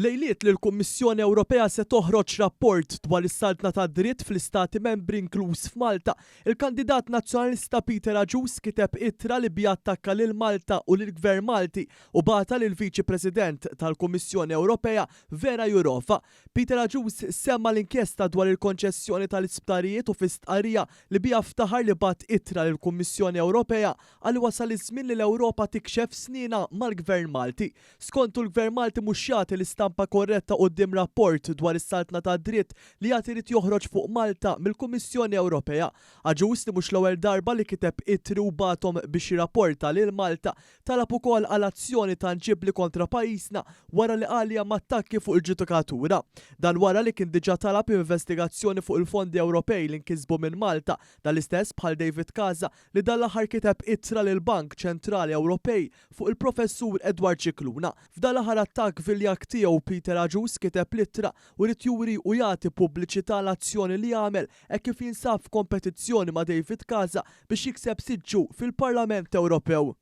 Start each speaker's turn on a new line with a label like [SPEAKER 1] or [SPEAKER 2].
[SPEAKER 1] Lejliet li l-Kummissjoni Ewropea se toħroġ rapport dwar is-saltna tad-dritt fl-Istati Membri inkluż f'Malta, il-kandidat Nazzjonalista Peter Agius kiteb ittra li biha attakka lil Malta u lill-Gvern Malti u bagħatha lill-Viċi President tal-Kummissjoni Ewropea Vera Jourova. Peter Agius semma l-inkjesta dwar il-konċessjoni tal-isptarijiet u fi stqarrija li biha ftaħar li bagħat ittra lill-Kummissjoni Ewropea qal li wasal iż-żmien li l-Ewropa tikxef snienha mal-Gvern Malti. Skontu l-Gvern Malti mhux jagħti l-istampa korretta quddiem rapport dwar is-saltna tad-dritt li għad irid joħroġ fuq Malta mill-Kummissjoni Ewropea. Agius li mhux l-ewwel darba li kiteb ittri u bagħathom biex jirrapporta lil Malta talab ukoll għal azzjoni tanġibbli kontra pajjiżna wara li qal li hemm attakki fuq il-ġudikatura. Dan wara li kien diġà talab investigazzjoni fuq il-fondi Ewropej li nkisbu minn Malta, dan l-istess bħal David Casa li dan l-aħħar kiteb ittra lill-Bank Ċentrali Ewropej fuq il-Professur Edward Scicluna. F'dan l-aħħar attakk viljakk tiegħu Peter Agius kiteb l-ittra u ried juri u jagħti pubbliċità l-azzjoni li għamel hekk kif jinsab f'kompetizzjoni ma' David Casa biex jikseb siġġu fil-Parlament Ewropew.